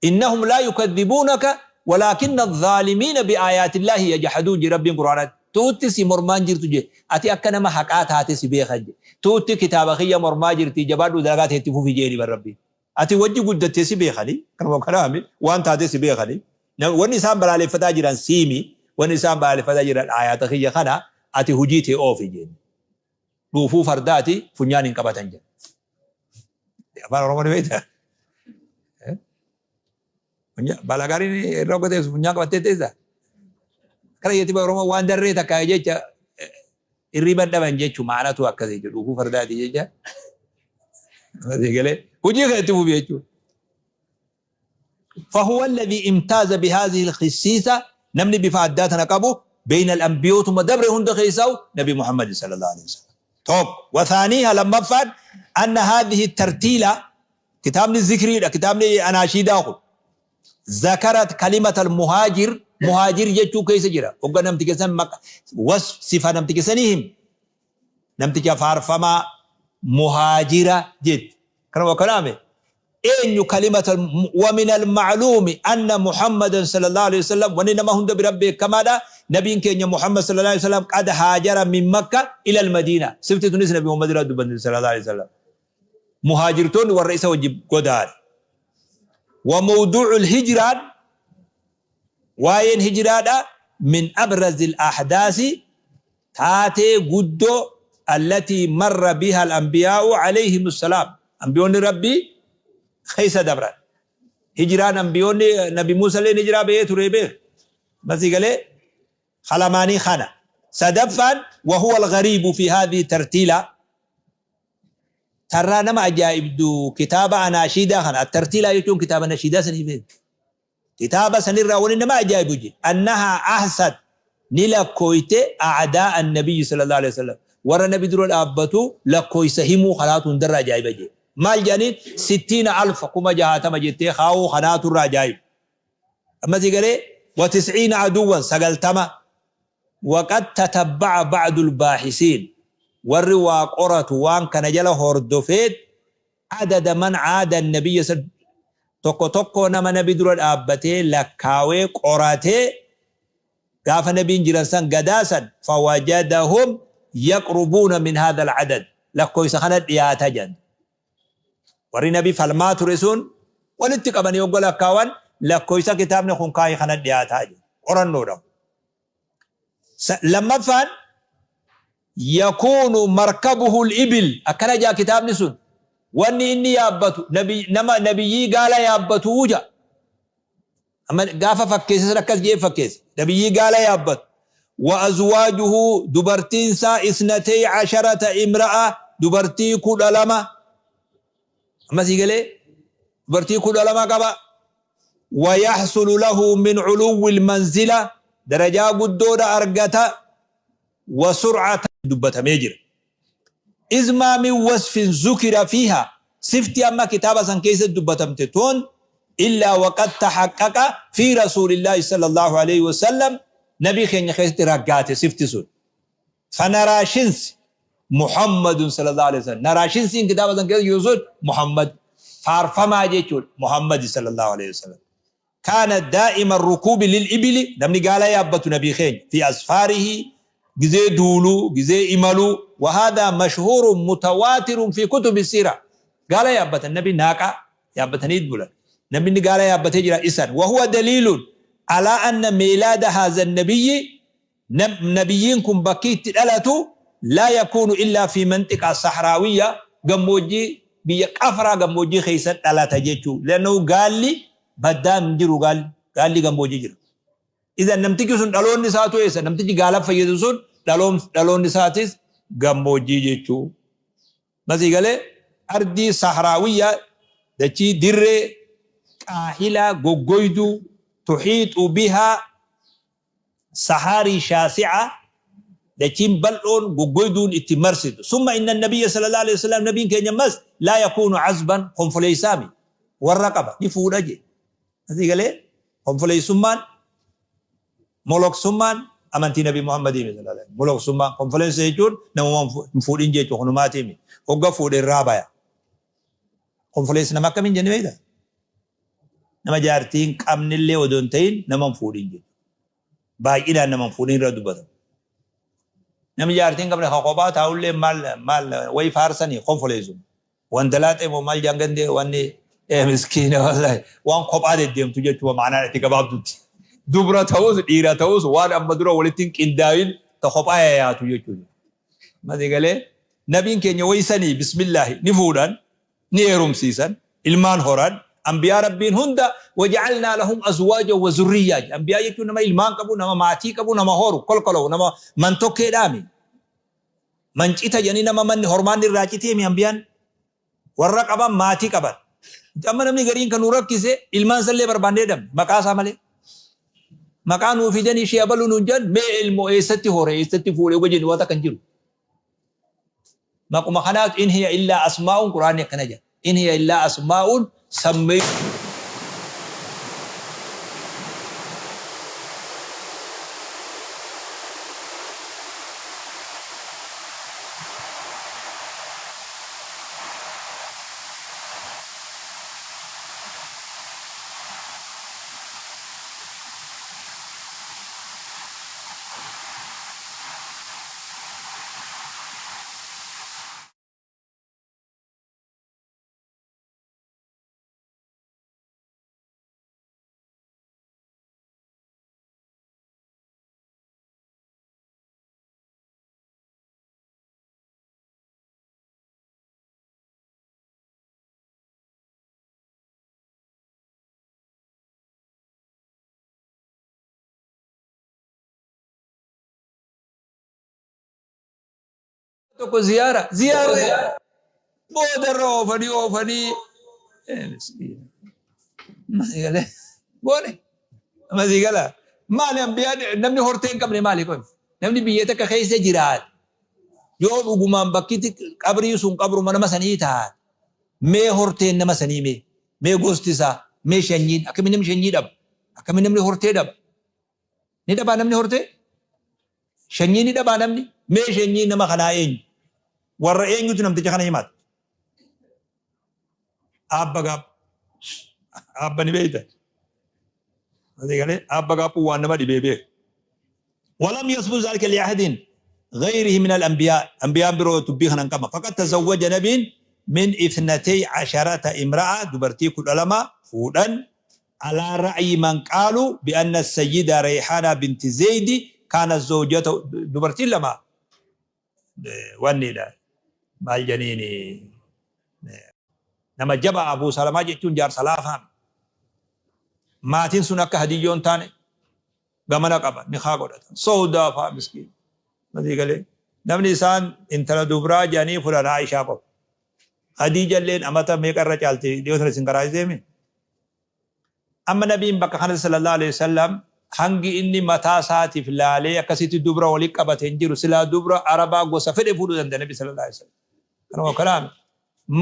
Innahum laa yukadhibuunaka walaakinna azzaalimiina biaayaatillaahi yajhaduun jedhe Rabbiin Qur'aanatti. Tuutti si mormaa hin jirtu jedhe. Ati akka nama haqaa taate si beekan jedhe. Tuutti kitaaba kiyya mormaa jirti, jabaadhuu dalagaa tee itti fufi jeeni bar Rabbiin. Ati wajji guddattee si beekani, kanuma kanaami waan taate si beekani. Wanni isaan balaaleffataa jiran siimi, wanni isaan balaaleffataa jiran aayaata kiyya kana, ati hujii tee oofi jeeni. Dhuufuu fardaati funyaan hin qabatan jedha. Afaan Oromoo ni beektaa? Balagaariin irra hogga teessu funyaan qabattee teessa. Akkana jetti Oromoo waan darree takka jecha hirriba dhaban jechu maanatu akkasii jedhu, dhuufuu fardaati jecha. Galee hojii kan itti fufi jechuudha. فهو الذي امتاز بهذه الخسيسة، namni bifa addaa tana qabu بين الأنbiyootuma dabre hunda keessaa'u Nabi Muhammad صلى الله عليه وسلم tokko. وثانيها، lammaffaan، أن هذه الترتيلة، kitaabni zikriidha, kitaabni anaashiidaa kun، ذكرت كلمة المهاجر، muhaajir jechuu keessa jira. Hogga namti keessan wasf sifa namti keessanii him, namticha faarfamaa muhaajira jetti. Kanuma kanaame eenyu kalimata. ومن المعلوم أن محمدا صلى الله عليه وسلم، wanni nama hunda bira beekamaadha, nabiin keenya Muhammad صلى الله عليه وسلم قد هاجر من مكة إلى المدينة. Sifti tunis Nabi Muhammad irraa dubbanne صلى الله عليه وسلم. Muhaajirtoonni warra isa wajji godaane. وموضوع الهجرة، waa'een hijiraadha، من أبرز الأحداث، taatee guddoo، التي مر بها الأنبياء عليهم السلام، ambiyoonni Rabbii keessa dabran. Hijiraan ambiyoonni, Nabi Muusa illee hijiraa bahee ture beek masii galee kalamaanii kana. Sadaffaan، وهو الغريب في هذه الترتيلة، tarraa nama ajaa'ibdu kitaaba anaashiidaa kana, الترتيلة jechuun kitaaba nashiidaa sanii beek, kitaaba sanirraa wani nama ajaa'ibu je أنها أحصت، ni lakkooyte، أعداء النبي صلى الله عليه وسلم، warra nabi dura dhaabbatu lakkooysa himuu kanaatu hundarra ajaa'iba je. Maal jedhaniin? 60,000، 60,000 jettee kaawuu kanaatu irra ajaa'ibu. Ammasii galee وتسعين عدوا، 90. وقد تتبع بعض الباحثين، warri waa qoratu waan kana jala hordofeet، عدد من عادى النبي، tokko tokko nama nabi dura dhaabbatee lakkaawee qoratee gaafa nabiin jiran san gadaasan، فوجدهم يقربون من هذا العدد، lakkoofsa kana dhiyaata jedhan. Warri nabi falmaa ture sun walitti qabanii hogga lakkaawan lakkoofsa kitaabni kun kaayee kana dhiyaataa jedhu qorannoodha. Lammaffaan، يكون مركبه الإبل، akkana jaa kitaabni sun. Wanni inni yaabbatu nama nabiyyii gaala yaabbatu ja. Amma gaafa fakkeessa san akkas jee fakkeessa, nabiyyii gaala yaabbatu. وأزواجه، dubartiin isaa، 12 امرأة، dubartii 12. Ammasii galee dubartii 12 qaba. ويحصل له من علو المنزلة، darajaa guddoodha argata، وسرعة dubbatamee jira. إذ ما من وصف ذكر فيها، sifti amma kitaaba san keessatti dubbatamte tun، إلا وقد تحقق في رسول الله صلى الله عليه وسلم، nabii keenya keessatti raggaate sifti sun. فنراشنس محمد صلى الله عليه وسلم، naraashinsiin kitaaba san keessa jiru sun Muhammad faarfamaa jechuudha, Muhammad صلى الله عليه وسلم. كان دائم الركوب للإبل، namni gaala yaabbatu nabii keenya، في أسفاره، gizee duuluu, gizee imaluu. وهذا مشهور متواتر في كتب السيرة. Gaala yaabbatan nabi, naaqa yaabbatanii bulan. Namni gaala yaabbatee jira isan. وهو دليل على أن ميلاد هذا النبي، nabiyyiin kun bakki itti dhalatu، Laa yakuunu illaa fi manxiqaa sahraawiyya, gammoojjii biyya qafraa gammoojjii keessa dhalata jechuu. Li'annahu gaalli baddaa hin jiru, gaalli gaalli gammoojjii jira. Idan namtichi sun dhaloonni isaatu eessa? Namtichi gaala fayyadu sun dhaloonni isaatis gammoojjii jechuu. Masii galee ardii sahraawiyya, dachii dirree qaahilaa goggoyduu, tuhiixu bihaa sahaarii shaasi'a, dachiin bal'oon goggoyduun itti marsitu. Summa inna nabiyya sallallahu alaihi wasallam, nabiin keenya ammas laa yakuunu azban, konfoleeysaami, warra qaba ni fuudha je. Asii galee konfoleeysummaan, moloksummaan amantii Nabi Muhammadii miti sallallahu alaihi wasallam. Moloksummaan konfoleessa jechuun namuma hin fuudhin jechuu kunumaatii miti. Hogga fuudhe irraa baya. Konfoleessi nama akkamiin jenne beektaa? Nama jaartii hin qabnellee odoo hin ta'in nama hin fuudhin jechuudha. Baay'inaan nama hin fuudhin irra dubbatama. Namni jaartii hin qabne kan kophaa taa'ullee maal maal wayi faarsanii konfoleessu. Wandalaaxee moo maal jaan gandee wanni ee miskiina wallahi waan kophaa deddeemtu jechuudha maanaan itti gabaabdutti. Dubra ta'us dhiira ta'us waan amma dura walitti hin qindaa'in ta kophaa yayaatu jechuudha. Mati galee nabiin keenya waysanii bismillaahi ni fuudhan, ni heerumsiisan, ilmaan horan. Anbiyaa Rabbiin hunda waja'alnaa lahum azwaajan wa zurriyyaa jedhe. Anbiyaa jechuun nama ilmaan qabu, nama maatii qabu, nama horu, kolkolowu, nama mantokkeedhaami. Mancita jedhanii nama manni hormaanni irraa citeemi anbiyaan. Warra qaban, maatii qaban. Amma namni gariin kan nu rakkise ilmaan isallee barbaannee dhabne maqaa isaa malee. Maqaa nuu fidanii ishee abaluu nuun jedhan, mee ilmoo eessatti hore, eessatti fuudhe uga jennu waan takka hin jiru. Maquma kanaatu in hiya illaa asmaa'uun, Qur'aanni akkana jedha. In hiya illaa asmaa'uun sammee tokko ziyaara ziyaara boodarra oofanii oofanii goone masii gala maali ambiyaan namni hortee hin qabne maali kun namni biyya takka keessa jiraate yoo dhugumaan bakkitti qabrii sun qabruma nama sanii taate, mee horteen nama sanii, mee gosti isaa, mee shanyiin akkamiin namni shanyii dhaba, akkamiin namni hortee dhaba, ni dhabaa namni hortee? Shanyii ni dhabaa namni? Mee shanyiin nama kanaa eenyu? Warra eenyutu namticha kana himata? Aabba Gaap. Aabba ni beekta. Asii galee aabba Gaaphuu waan nama dhibee beeku. Walam yasbut zaalika li ahadin ghayrihi min al-anbiyaa. Anbiyaan biroo dubbii kana hin qaban. Faqad tazawwaja nabiin min ithnatay asharata imra'a, dubartii 12 fuudhan, alaa ra'yi man qaalu bi'anna as-sayyida Rayhaana binti Zaydi kaanat zawjatahu, dubartiin lama wanniidha maal janiini nama jabaa Abuu Salamaa jechuun jaarsa laafaa miti. Maatiin sun akka hadiyyoon taane gamana qaban nikaa godhatan. Sowdaa faa miskiin. Masii galee namni isaan intala dubraa jedhanii fudhan Aishaa qofa. Khadiijalleen amata meeqa irra caalti, dhiyoo sana isin karaasiseemi. Amma nabiin bakka kanatti sallallahu alaihi wasallam hangi inni mataa isaatiif laalee akkasitti dubra wali qabate hin jiru. Silaa dubra Arabaa gosa fedhe fuudhuu danda'a nabi sallallahu alaihi wasallam. Kanuma kanaam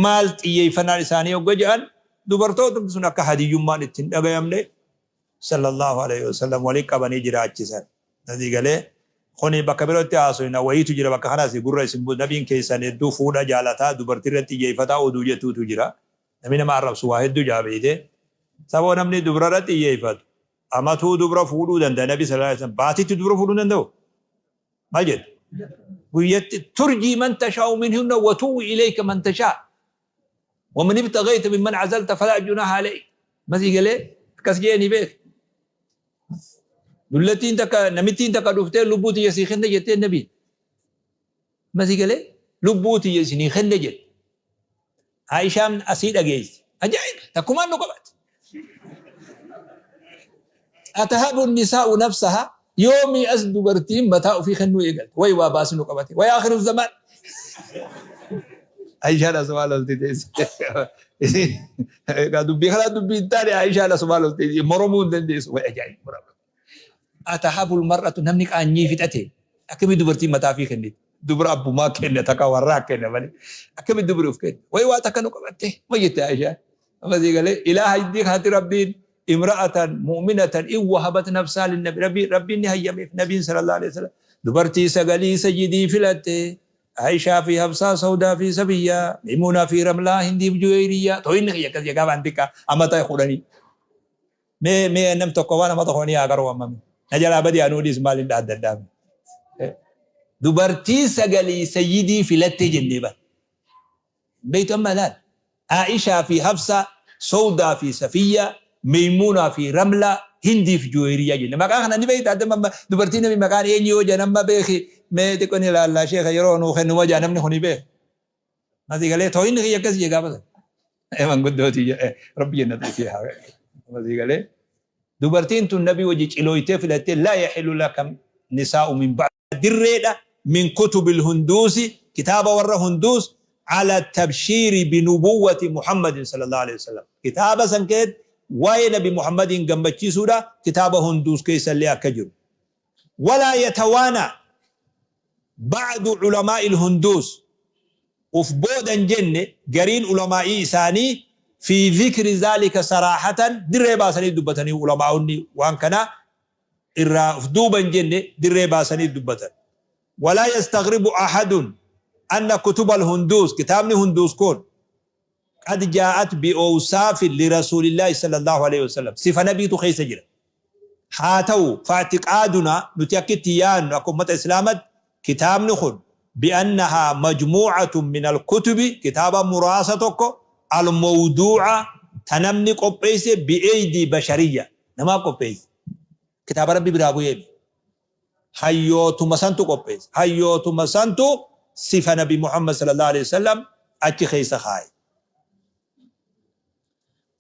maal xiyyeeffannaan isaanii hogga jedhan, dubartootni sun akka hadiyyummaan itti hin dhagayamne sallallahu alaihi wasallam wali qabanii jiraachisan. Nasii galee kuni bakka birootti haasofna wayiitu jira bakka kanas gurra isin buusu. Nabiin keessan hedduu fuudha jaalataa, dubartii irratti xiyyeeffataa oduu jettuutu jira. Namni nama arrabsu waa hedduu jaa beeyte. Saboo namni dubra irratti xiyyeeffatu amatuu dubra fuudhuu danda'a. Nabi sallallahu alaihi wasallam baatitti dubra fuudhuu hin danda'u. Maal jettu? Guyyatti turjii man tashaa'u minhunna wa tu'wi ilayka man tashaa. Wa man ibtaghayta mimman azalta falaa junaha alayk. Masii galee akkas jeeni beek. Dullattiin takka, namittiin takka dhuftee lubbuu tiyya sii kenna jetteen nabiin. Amma sii galee lubbuu tiyya isinii kenne jedhe. Aishaan asii dhageessi. Ajaa'iba! Takkumaan nu qabate. Atahabu nisaa'u nafsaha yoomii as dubartiin mataa ofii kennuu eegalte. Way waa baasi nu qabate. Way akhiru zamaan. Aishaan asumaa lolti teesse. Egaa dubbii kanaa dubbii hin taane Aishaan asumaa lolti moromuu hin dandeessu. Way ajaa'iba. Atahabul mar'atu namni qaanyii fixate akkamii dubartiin mataa fi kenniti. Dubra abbumaa kenna takka warraa kenna malee akkamii dubri of kenna. Way waa takka nu qabatte ma jette Aishaan. Amma sii galee ilaa hajdii kanatti Rabbiin imra'atan mu'minatan in wahabat nafsaa linnabi Rabbiin Rabbiin ni hayyameef nabiin sallallahu alaihi wasallam dubartii sagalii sayyidii filatte Aishaa fi Hafsaa Sawdaa fi Sabiyyaa Maimuunaa fi Ramlaa Hindiif Juweyriyyaa tooyinni kiyya akkas gaafa an xiqqaa amata kudhanii Mee mee nam tokko waan amata kudhanii haa qaruu amma na jalaa badii anuu dhiis maaliin dhaaddadhaa dubartii sagalii sayyidii filatte jennee bar beektu amma laal Aishaa fi Hafsaa Sowdaa fi Safiyyaa Meymuunaa fi Ramlaa Hindii fi Juweeriyyaa jenne maqaa kana ni beekta adda amma dubartii namni maqaan eenyu yoo jedhan amma beeki mee xiqqoo ni ilaallaa sheeka yeroo nuu kennuma jedha namni kuni beeka Masii galee tooyinni kiyya akkas jee gaafa sana. Manguddootii rabbi jannata isii haa masii galee. Dubartiin tun nabii wajji cilooytee filattee laa yahilu laka nisaa'u min ba'd dirreedha min kutubil hunduusi kitaaba warra hunduus ala tabshiiri binubuwwati Muhammadin sallallahu alaihi wasallam kitaaba san keessatti waa'ee nabi Muhammadiin gammachiisuudha kitaaba hunduus keessallee akka jiru. Walaa yatawaanaa ba'du ulamaa'il hunduus uf booda hin jenne gariin ulamaa'ii isaanii fii zikri zaalika saraahatan dirree baasanii dubbatanii ulamaa'onni waan kana irraa uf duuba hin jenne dirree baasanii dubbatan. Walaa yastaghribu ahadun anna kutubal hunduus kitaabni hunduus kun qad jaa'at bi'awsaafin lirasuulillaahi sallallaahu aleyhi wasallam sifa nabiitu keessa jira. Haa ta'u fa'tiqaadunaa nuti akka itti yaannu akka ummata islaamatti kitaabni kun bi'annahaa majmuu'atun minal kutubi kitaaba muraasa tokko al-mawduu'a ta namni qopheesse bi'eeydii bashariyya namaa qopheesse kitaaba rabbi biraa bu'ee miti. Hayyootuma santu qopheesse. Hayyootuma santu sifa Nabi Muhammad sallallahu alaihi wasallam achi keessa kaaye.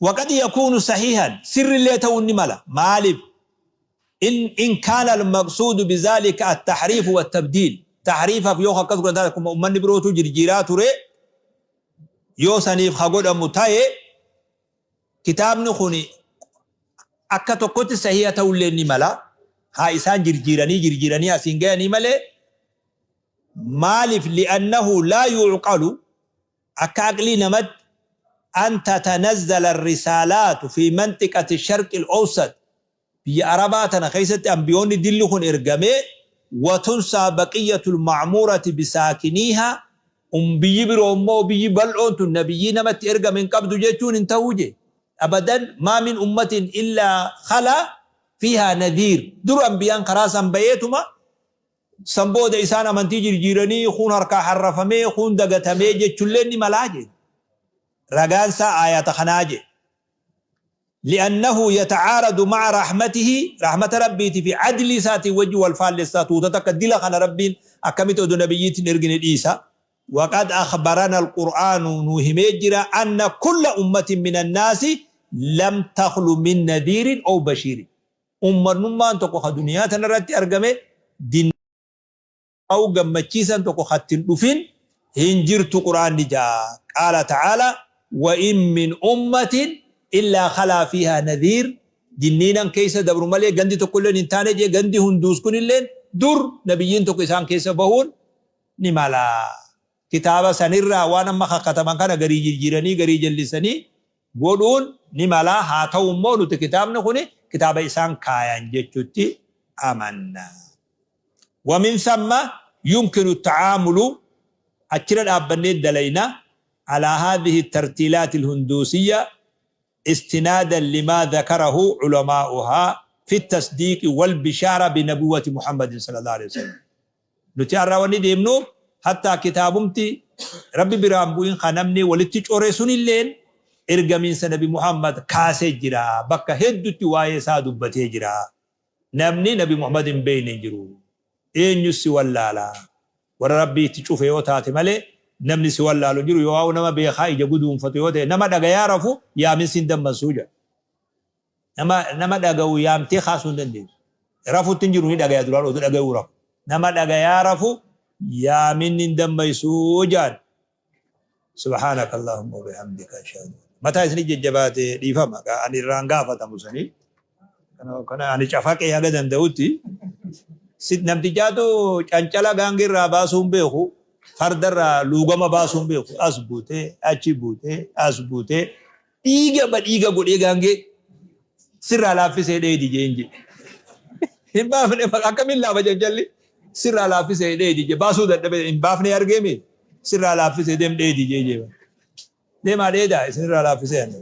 Waqad yakuunu sahihan sirrillee ta'uun ni mala. Maaliif? In kaana al-maqsuudu bizaalika at-tahriifu wat-tabdiil. Tahriifaaf yoo akkas godhan taate akkuma ummanni birootuu jirjiiraa ture yoo saniif ha godhamu ta'e Kitaabni kun akka tokkotti sahiha ta'ullee ni mala. Haa isaan jirjiiranii jirjiiranii asiin gayanii malee maaliif li'annahu laa yu'qalu akka aqlii namatti an tatanazzala ar-risaalaatu fi manxiqati sharqi al-awsat Biyya Arabaa tana keessatti anbiyoonni dilli kun ergamee, wa tunsaa baqiyyatul ma'muurati bisaakiniihaa, biyyi biroo immoo biyyi bal'oon tun nabiyyii nama itti ergame hin qabdu jechuun hin ta'uu jee. Abadan maa min ummatin illaa khalaa fiihaa nadhiir. Dur anbiyaan karaa san bayeetuma san booda isaan amantii jirjiiranii kuun harkaa harrafamee kuun dagatamee jechulleen ni malaa jee. Ragaan isaa aayata kanaa jee. Li'annahu yata'aaradu ma'a rahmatihi, rahmata Rabbiitii fi adlii isaatiin wajji wal faallessa, tuuta takka dila kana Rabbiin akkamitti odoo nabiyyiitti hin ergine dhiisa? Waqad akhbarana al-Qur'aanu nuu himee jira anna kulla ummatin mina annaasi lam takhlu min nadhiirin aw bashiirin. Ummannummaan tokko ka duniyaa tanarratti argame din. Aw gammachiisan tokko ka itti hin dhufin hin jirtu Qur'aanni ja'a. Qaala ta'aalaa, Wa in min ummatin illaa khalaa fiihaa nadhiir, dinniinan keessa dabru malee gandi tokkolleen hin taane je'e, gandi hunduus kunilleen dur nabiyyiin tokko isaan keessa bahuun ni mala. Kitaaba sanirraa waan amma kakkataban kana garii jirjiiranii garii jallisanii godhuun ni mala, haa ta'u immoo nuti kitaabni kuni kitaaba isaan kaayan jechutti amanna. Wa min thamma yumkinu at-ta'aamulu, achirra dhaabbannee dalayna, alaa haadhihi at-tartiilaati al-hunduusiyya istinaadan limaa dhakarahu ulamaa'uhaa fi at-tasdiiqi wal-bishaara bi nabuwwati Muhammadin sallallahu aleyhi wa sallam. Nuti har'a wanni deemnuuf hattaa kitaabumti Rabbi biraa hin bu'in ka namni walitti core sunilleen ergamiinsa Nabi Muhammad kaasee jira. Bakka heddutti waa'ee isaa dubbatee jira. Namni Nabi Muhammad hin beeyne hin jiru. Eenyu si wallaala? Warra Rabbii itti cufe yoo taate malee namni si wallaalu hin jiru. Yoo nama beekaa ija guduunfatu yoo ta'e, nama dhagayaa rafu yaaminsi hin dammassuu jedha. Nama nama dhaga'u yaamtee kaasuu hin dandeessu. Rafutti hin jiru, ni dhagaya, duraan oduu dhagayuu rafu. Nama dhagayaa rafu yaaminni hin dammaysuu jedhan. Subhaanaka Allahumma wa bihamdika ashhadu. Mataa isin jajjabaate, dhiifama, ani irraan gaafatamu sanii. Kana ani cafaqee haga danda'utti namtichaatu cancala gaangee irraa baasuu hin beeku, farda irraa luugama baasuu hin beeku. As buutee, achi buutee, as buutee, dhiiga ba dhiiga godhee gaangee sirraa laaffisee dheedi jeen jedhe. Hin baafne, akkamiin laafa cancalli? Sirraa laaffisee dheedi je, baasuu dadhabe, hin baafne argeemi, sirraa laaffisee deem dheedi jee jee. Deemaa dheedaa, isinirraa laaffisee ani.